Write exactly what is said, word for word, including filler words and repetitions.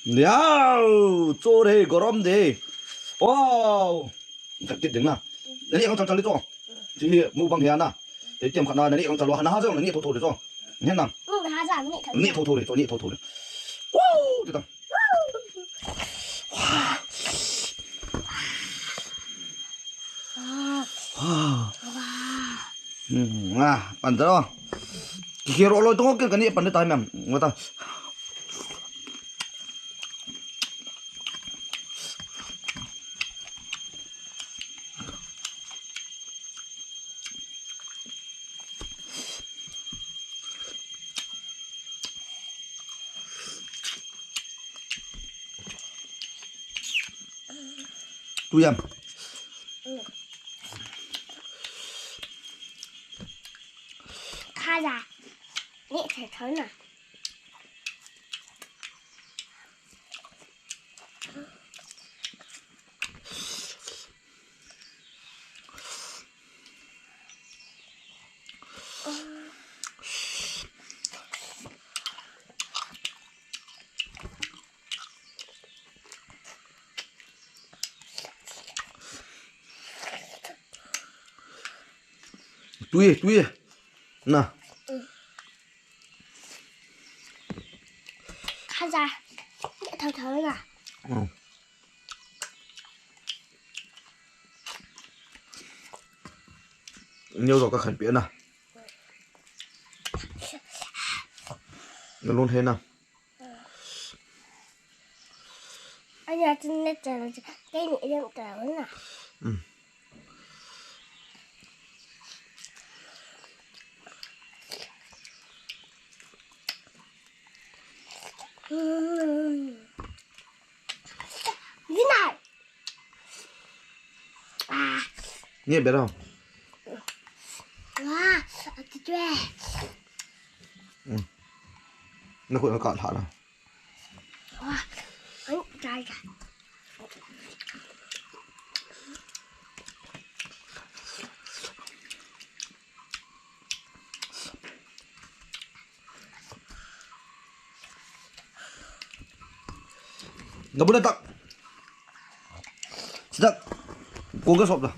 Liao, cho de, gorom de. Wow. Thak kit ding na. Nani kang chal chal to. Chi mu bang hia na. Te tiam khat na nani kang chal wa na ha jong nani tho tho de to. Ngen na. Ni ha ja ni tho. Ni tho tho de to, ni tho tho de. Wow, ti ta. Ah. Hmm, ah, pan ta lo. Ki ro lo to ke kani pan ta mem. Ngota. Tu yam. Kha ja. Ni thei thoi na. Tui, tui. Na. Kha ja. Thao thao na. Neo ro ka khan pi na. Na lun he na. Anya tin ne ta. Ke ni yang ta na. Ni bera. Wa, ati tue. Na ko ka la na. Gabuna tak. Sidak. Ko ga sop da.